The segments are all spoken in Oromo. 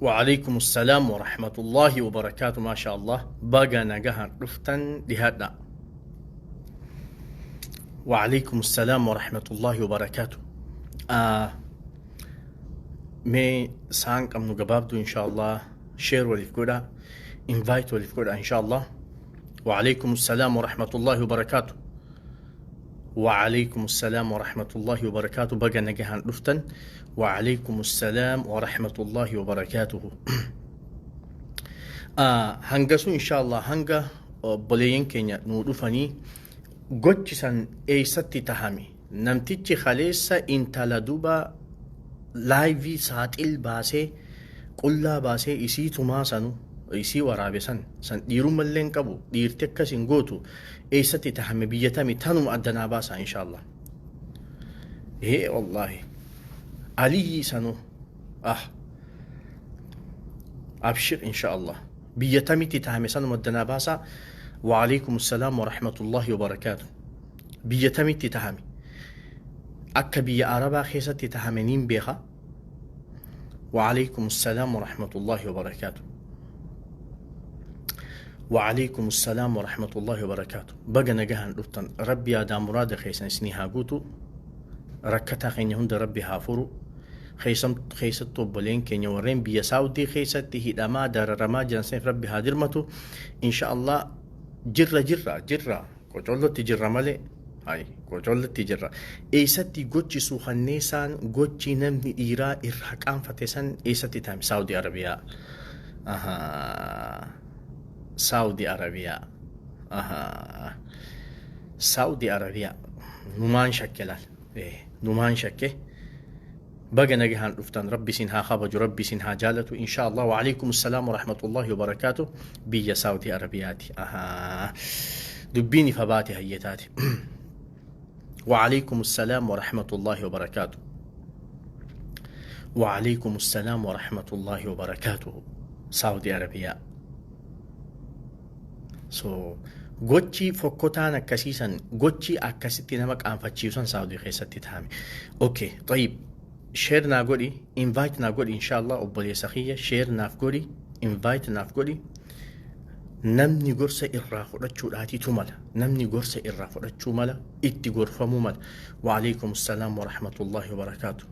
وعليكم السلام ورحمة الله وبركاته. ما شاء الله، baga nagahan dhuftan. Dhihaadha. وعليكم السلام ورحمة الله وبركاته. Mee sa'aan qabnu gabaabduu، إن شاء الله share waliif godha، invite waliif godha، إن شاء الله. وعليكم السلام ورحمة الله وبركاته. وعليكم السلام ورحمة الله وبركاته. Baga nagahan dhuftan. وعليكم السلام ورحمة الله وبركاته. Hangasu إن شاء الله hanga obboleeyyan keenya nuu dhufanii, gochi san eessatti tahame? Namtichi kaleessa intala duba live saaxil baasee, qullaa baasee, isii tumaa sanu, isii waraabe san, san dhiirummallee hin qabu, dhiirti akkas hin gootu. Eessatti tahame? Biyya tami? Tanuma addanaa baasaa، إن شاء الله. Ee والله Aliyyi sanu abshir، إن شاء الله. Biyya tamitti tahame? Sanuma addanaa baasaa. وعليكم السلام ورحمة الله وبركاته. Biyya tamitti tahame? Akka biyya Arabaa keessatti tahame niin beeka. وعليكم السلام ورحمة الله وبركاته. وعليكم السلام ورحمة الله وبركاته. Baga nagahan dhuftan. Rabbi yaadaa muraada keessan isinii haa guutu. Rakkataa keenya hunda Rabbi haa furu. Keessattuu obboleen keenya warreen biyya Saawudii keessatti hidhamaa dararamaa jiran saniif Rabbi haa dirmatu، إن شاء الله. Jirra, jirra, jirra, qocollotti jirra malee. Hay, qocollotti jirra. Eessatti gochi suukanneessaan, gochi namni dhiiraa irraa qaanfate san eessatti ta'ame? Saawudii Arabiyaa. Ahaa. Saawudii Arabiyaa. Ahaa. Saawudii Arabiyaa. Numaan shakke laal. Numaan shakke. Baga nagahaan dhuftan. Rabbi isin haa kabaju, Rabbi isin haa jaalatu، إن شاء الله. وعليكم السلام ورحمة الله وبركاته. Biyya Saawudii Arabiyaati. Ahaa. Dubbiin ifa baate hayyataati. وعليكم السلام ورحمة الله وبركاته. وعليكم السلام ورحمة الله وبركاته. Saudi Arabiyaa. So gochi fokkotaan akkasiisan, gochi akkasitti nama qaanfachiisan Saudii keessatti ta'ame. Okay, طيب. Share naa godhi, invite naa godhi، إن شاء الله. Obboleessa kiyya, share naaf godhi, invite naaf godhi. Namni gorsa irraa fudhachuudhaatiitu mala. Namni gorsa irraa fudhachuu mala, itti gorfamuu mala. وعليكم السلام ورحمة الله وبركاته.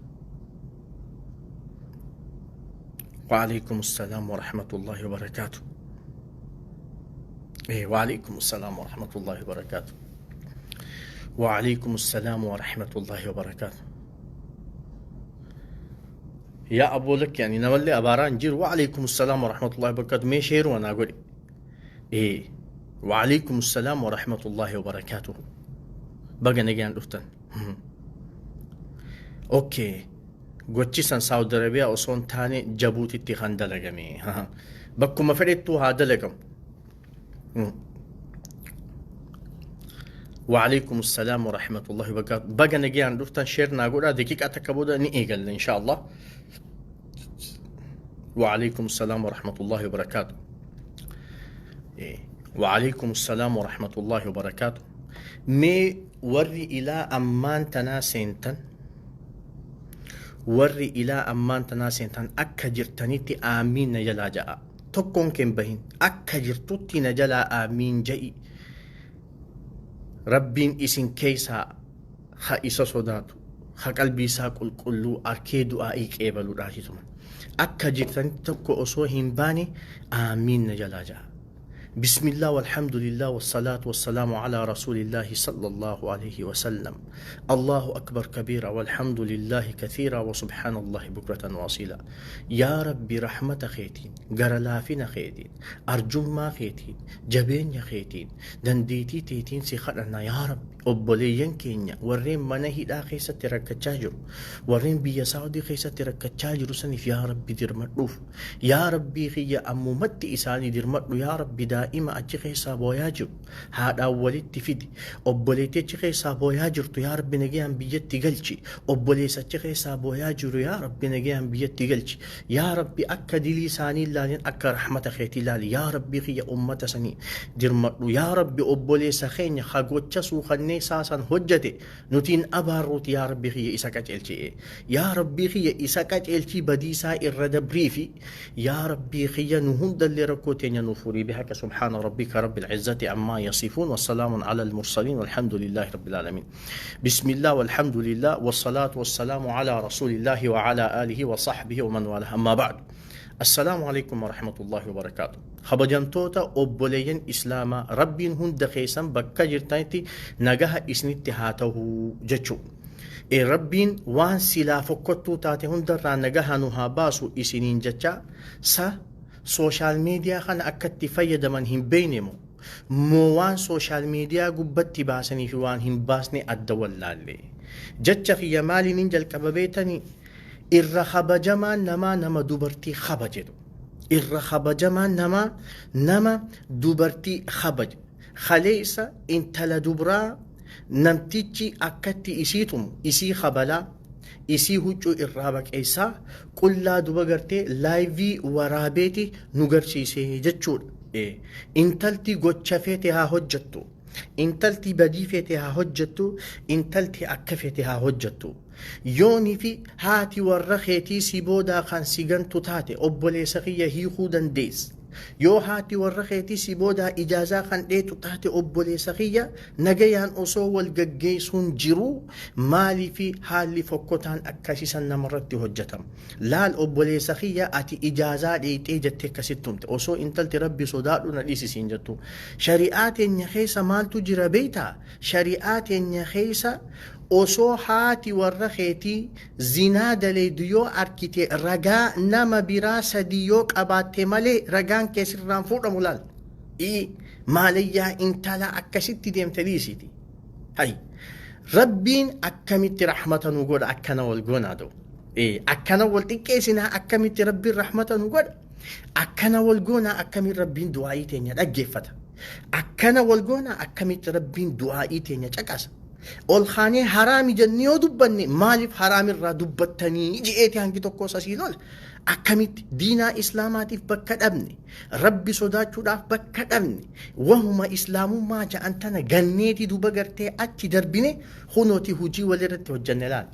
وعليكم السلام ورحمة الله وبركاته. إيه، وعليكم السلام ورحمة الله وبركاته. وعليكم السلام ورحمة الله وبركاته. يا أبو لك يعني namallee abaaraan jiru. وعليكم السلام ورحمة الله وبركاته. Mee share naa godhi. إيه، وعليكم السلام ورحمة الله وبركاته. Baga nagaan dhuftan. Okay. Gochi san Saawudi Arabiyaa osoo hin taane Jabuutitti kan dalagame. Bakkuma fedhettuu haa dalagamu. وعليكم السلام ورحمة الله وبركاته. Baga nagaan dhuftan. Share naa godhaa. Daqiiqaa takka booda ni eegalla، إن شاء الله. وعليكم السلام ورحمة الله وبركاته. إيه. وعليكم السلام ورحمة الله وبركاته. Mee warri ilaa ammaan tanaa seentan, warri ilaa ammaan tanaa seentan, akka jirtanitti aamiin na jalaa ja'a. Tokkoon keen bahin, akka jirtutti na jalaa aamiin ja'i. Rabbiin isin keessaa ha isa sodaatu, ha qalbii isaa qulqulluu arkee du'aa'ii qeebaluudhaatituma. Akka jirtanitti tokko osoo hin baane aamiin na jalaa ja'a. بسم الله والحمد لله والصلاة والسلام على رسول الله صلى الله عليه وسلم. الله أكبر كبيرا والحمد لله كثيرا وسبحان الله بكرة وأصيلا. يا ربي، رحمة keetiin، gara laafina keetiin، arjummaa keetiin، jabeenya keetiin، dandeettii teetiin si kadhanna، يا ربي. Obboleeyyan keenya warreen mana hidhaa keessatti rakkachaa jiru, warreen biyya Saawudii keessatti rakkachaa jiru saniif، يا ربي, dirmadhuuf. يا ربي kiyya, ammumatti isaanii dirmadhu، يا ربي. Daa'ima achi keessaa booyaa jiru haadhaan walitti fidi. Obboleettii achi keessaa booyaa jirtu, yaa Rabbi, nagayaan biyyatti galchi. Obboleessa achi keessaa booyaa jiru, yaa Rabbi, nagayaan biyyatti galchi. Yaa Rabbi, akka dilii isaanii ilaalin, akka rahmata keetii ilaali. Yaa Rabbi kiyya, ummata sanii dirmadhu. Yaa Rabbi, obboleessa keenya ha gocha suukannee saasan hojjete nutiin abaarruuti. Yaa Rabbi kiyya, isa qaceelchi'e. Yaa Rabbii kiyya, isa qaceelchii, badiisaa irra dabrii fi yaa Rabbii kiyya, nu hundallee rakkoo teenya nu furii. بحق سبحان ربك رب العزة عما يصفون والسلام على المرسلين والحمد لله رب العالمين. بسم الله والحمد لله والصلاة والسلام على رسول الله وعلى آله وصحبه ومن والاه. أما بعد، السلام عليكم ورحمة الله وبركاته. Kabajamtoota obboleeyyan islaamaa, Rabbiin hunda keessan bakka jirtanitti nagaha isinitti haa ta'u jechuu. Rabbiin waan silaa fokkottuu taate hundarraa nagaha nu haa baasu isiniin jecha. Sa social media kana akkatti fayyadaman hin beekne moo moo waan social media gubbatti baasanii fi waan hin baasne adda wallaalle? Jecha kiyya maaliin hin jalqaba beetanii? Irra kabajamaan namaa nama dubartii kabajetu. Irra kabajamaan namaa nama dubartii kabaje. Kaleessa intala dubraa namtichi akkatti isii tumu, isii kabalaa, isii huccuu irraa baqeessaa, qullaa duba gartee live waraabeeti nu garsiise jechuudha. Intalti gocha feete haa hojjettu. Intalti badii feete haa hojjettu. Intalti akka feete haa hojjettu. Yoonii fi haati warra keetii si boodaa kan si gantu taate, obboleessa kiyya, hiikuu dandeessa. Yoo haati warra keetii si boodaa ijaazaa kan dheetu taate, obboleessa kiyya, nagayaan osoo wal gaggeessuun jiru maalii fi haalli fokkotaan akkasiisan namarratti hojjetama? Laal obboleessa kiyya, ati ijaazaa dheexee jettee akkasitti tumte osoo intalti Rabbi sodaadhu na dhiisisiin jettu. Shari'aa teenya keessa maaltu jira beektaa? Shari'aa teenya keessa osoo haati warra keetii zinaa daleeydu yoo arkite, ragaa nama biraa sadii yoo qabaatte malee ragaan kee sirraan fuudhamu. Laal maalayyaa, intala akkasitti deemte dhiisiti. Hay, Rabbiin akkamitti rahmata nu godha? Akkana wal goonaa ta'u, akkana wal xiqqeessinaa, akkamitti Rabbiin rahmata nu godha? Akkana wal goonaa, akkamiin Rabbiin du'aa'ii teenya dhaggeeffata? Akkana wal goonaa, akkamitti Rabbiin du'aa'ii teenya caqasa? Ol kaanee haraami jennee yoo dubbanne, maaliif haraamirraa dubbattanii ji'eeti hangi tokko sasii lola. Akkamitti diinaa islaamaatiif bakka dhabne? Rabbi sodaachuudhaaf bakka dhabne. Wahuma islaamummaa ja'an tana ganneeti duba gartee achi darbine kunooti hujii walirratti hojjanne. Laal,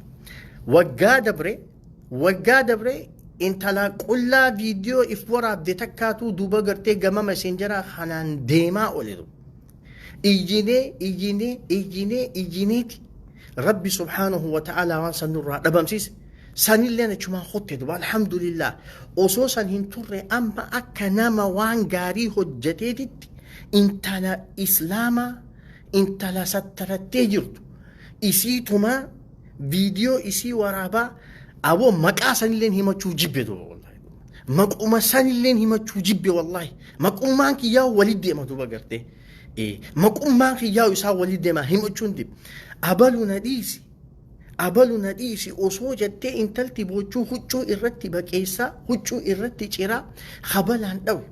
waggaa dabre intala qullaa viidiyoo if waraabde takkaatuu duuba gartee gama Messenger kanaan deemaa oliru. Iyyinee, iyyinee, iyyinee, iyyineeti Rabbi سبحانه وتعالى waan san nurraa dhabamsiise. Sanillee achumaan kotte duba. Alhamdulillah, osoo san hin turre amma akka nama waan gaarii hojjateetitti intala islaamaa, intala sattarattee jirtu isiitumaa viidiyoo isii waraabaa. Aboo, maqaa sanilleen himachuu jibbe duba, wallahi maquma sanilleen himachuu jibbe. Wallahi maqummaan kiyyaa walit deema duba gartee, maqummaan kiyyaa isaa walit deema himachuun dib. Abalu na dhiisi, abalu na dhiisi osoo jettee intalti boochuu huccuu irratti baqeessaa, huccuu irratti ciraa, habalaan dhawe.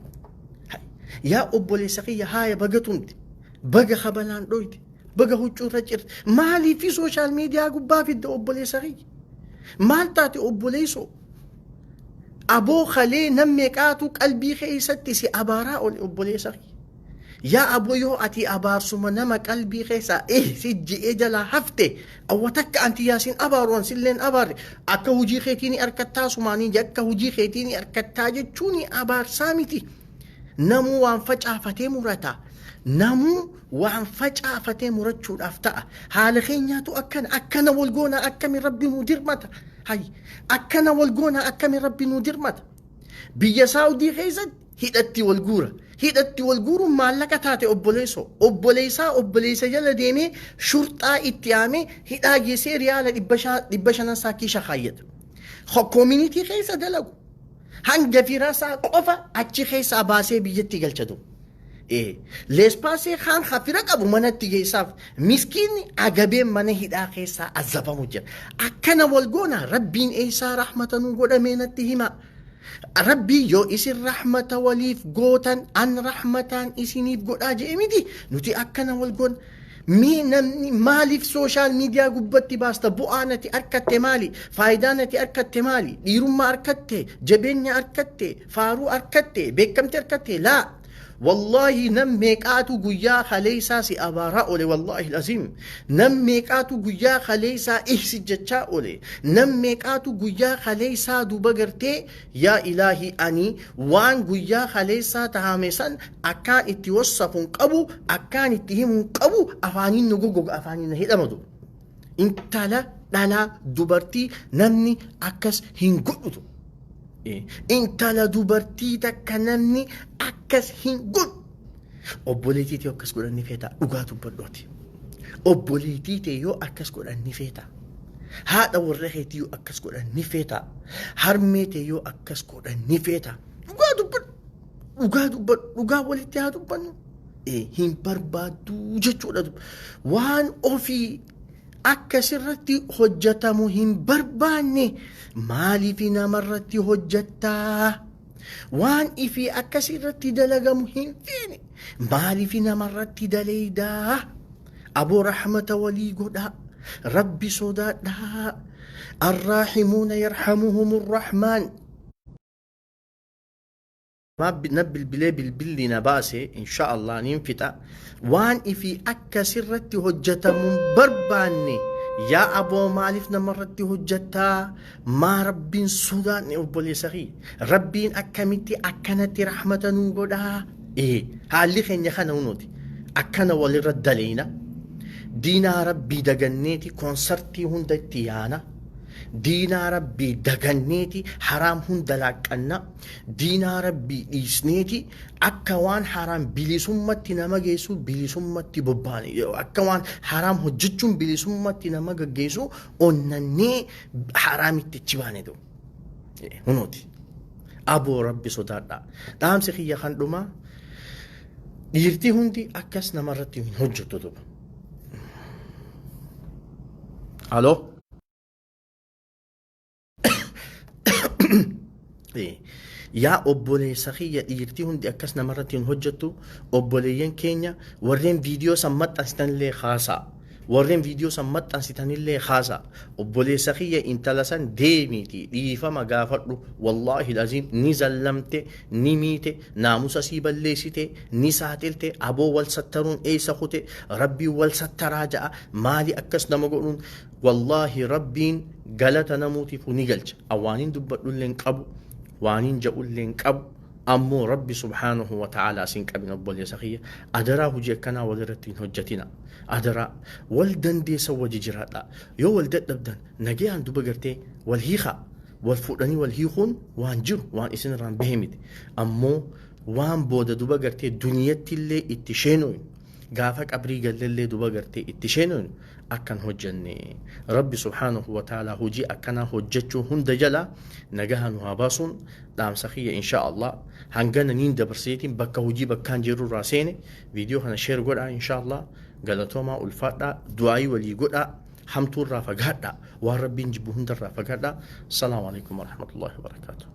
Yaa obboleessa kiyya, haaya, baga tumte, baga habalaan dhoyte, baga huccuu irra cirte, maaliifi social media gubbaa fidde? Obboleessa kiyya, maal taate obboleessoo? Aboo, kalee nam meeqaatu qalbii keessatti si abaaraa ole obboleessa kiyya. Yaa aboo, yoo ati abaarsuma nama qalbii keessaa si ji'ee jalaa hafte, awwa takka anti yaasiin abaaru an silleen abaarre, akka hojii keetii ni harkattaa sumaanii, akka hojii keetii ni harkattaa jechuun abaarsaa miti. Namuu waan facaafatee murata. Namuu waan facaafatee murachuudhaaf ta'a. Haala keenyaatu akkana. Akkana wal goonaa, akkami Rabbi nuu dirmata? Hay, akkana wal goonaa, akkami Rabbi nuu dirmata? Biyya Saawudii keessatti hidhatti wal guura. Hidhatti wal guuruun maallaqa taate obboleessoo. Obboleessaa obboleessa jala deemee shurxaa itti aamee hidhaa geessee riyaala 500 saakii kaayyata. Community keessa dalagu. Hanga firasaa qofa achi keessaa baasee biyyatti galchatu. Leespaasee kaan hafira qabu manatti geessaaf, miskiinni agabeen mana hidhaa keessaa azabamu jira. Akkana wal goonaa, Rabbiin eessaa rahmata nuu godhamee natti hima. Rabbii yoo isin rahmata waliif gootan an rahmataan isiniif godhaa je'e miti. Nuti akkana wal goona. Mee namni maaliif social media gubbatti baasta? Bu'aa nati arkatte maali? Faayidaa nati arkatte maali? Dhiirummaa arkatte? Jabeenya arkatte? Faaruu arkatte? Beekamti arkatte? Laa. Wallaahi nam meeqaatu guyyaa kaleessaa si abaaraa oole, wallaahi aziim. Nam meeqaatu guyyaa kaleessaa ihsi jechaa oole. Nam meeqaatu guyyaa kaleessaa duuba gartee, yaa ilaahi, ani waan guyyaa kaleessaa tahame san akkaan itti wassafu hin qabu, akkaan itti himu hin qabu, afaaniin nu goggoga, afaaniin na hidhamatu. Intala dhalaa dubartii namni akkas hin godhutu. Intala dubartii takka namni akkas hin godhu. Obboleettii ta'e akkas godhan ni feeta, dhugaa dubbadhooti. Obboleettii ta'e yoo akkas godhan ni feeta. Haadha warra keetii yoo akkas godhan ni feeta. Harmee ta'e yoo akkas godhan ni feeta. Dhugaa dubbadhu. Dhugaa dubbadhu. Dhugaa walitti haa dubbannu. Hin barbaaddu jechuudha. Waan ofii akkasirratti hojjetamu hin barbaanne maaliif namarratti hojjettaa? Waan ifii akkasirratti dalagamu hin feene maaliif namarratti daleeydaa? Aboo, rahmata walii godhaa. Rabbi sodaadhaa. الراحمون يرحمهم الرحمن. Na bilbilee, bilbilli na baase, insha Allah niin fixa. Waan ifii akkasirratti hojjetamu hin barbaanne, yaa aboo, maaliif namarratti hojjettaa? Maa Rabbiin sodaanne, obboleessa kiyya? Rabbiin akkamitti akkanatti rahmata nuu godhaa? Ee, haalli keenya kana hunuti akkana walirra daleeyna. Diinaa Rabbii daganneeti koonsartii hunda itti yaana. Diinaa Rabbii daganneeti haraam hunda laaqqanna. Diinaa Rabbii dhiisneeti akka waan haraam bilisummatti nama geessu bilisummatti bobbaane, akka waan haraam hojjechuun bilisummatti nama gaggeessu onnannee haraamitti achi baane ta'u hunooti. Aboo, Rabbi sodaadhaa. Dhaamsi kiyya kan dhumaa, dhiirtii hundi akkas namarratti hin hojjettu duba. Aloo. Yaa obboleessa kiyya, dhiirtii hundi akkas namarratti hin hojjettu. Obboleeyyan keenya, warreen viidiyoo san maxxansitanillee haasaa, warreen viidiyoo san maxxansitanillee haasaa. Obboleessa kiyya, intala san deemiiti dhiifama gaafadhu. Wallaahi aziim, ni zallamte, ni miite, naamusa sii balleessite, ni saaxilte. Aboo, wal sattaruun eessa kute? Rabbiin wal sattaraa ja'a. Maali akkas nama godhuun? Wallaahi Rabbiin galata namuutiifuu ni galcha. Waaniin dubbadhullee hin qabu, waaniin ja'ullee hin qabu. Ammoo Rabbi subhaanahu wa ta'aalaa sin qabin. Obboleessa kiyya, adaraa, hojii akkanaa walirratti hin hojjetina. Adaraa, wal dandeessa wajji jiraadha. Yoo wal dadhabdan nagayaan duba gartee wal hiikaa. Wal fuudhanii wal hiikuun waan jiru, waan isin irraan bahe miti. Ammoo waan booda duba gartee duniyatti illee itti sheenooynu, gaafa qabrii galleellee duba gartee itti sheenooynu akkan hojjenne. Rabbi subhaanahu wa ta'aalaa hojii akkanaa hojjechuu hunda jala nagaha nu haa baasuun dhaamsa kiyya, insha Allah. Hangana niin dabarseetiin bakka hojii bakkaan jirru irraa seene. Viidiyoo kana share godhaa, insha Allah. Galatoomaa, ulfaadhaa, du'aayii walii godhaa, hamtuu irraa fagaadhaa, waan Rabbiin jibbu hundarraa fagaadhaa. Salaamu alaikum warahmatullahi wabarakaatuh.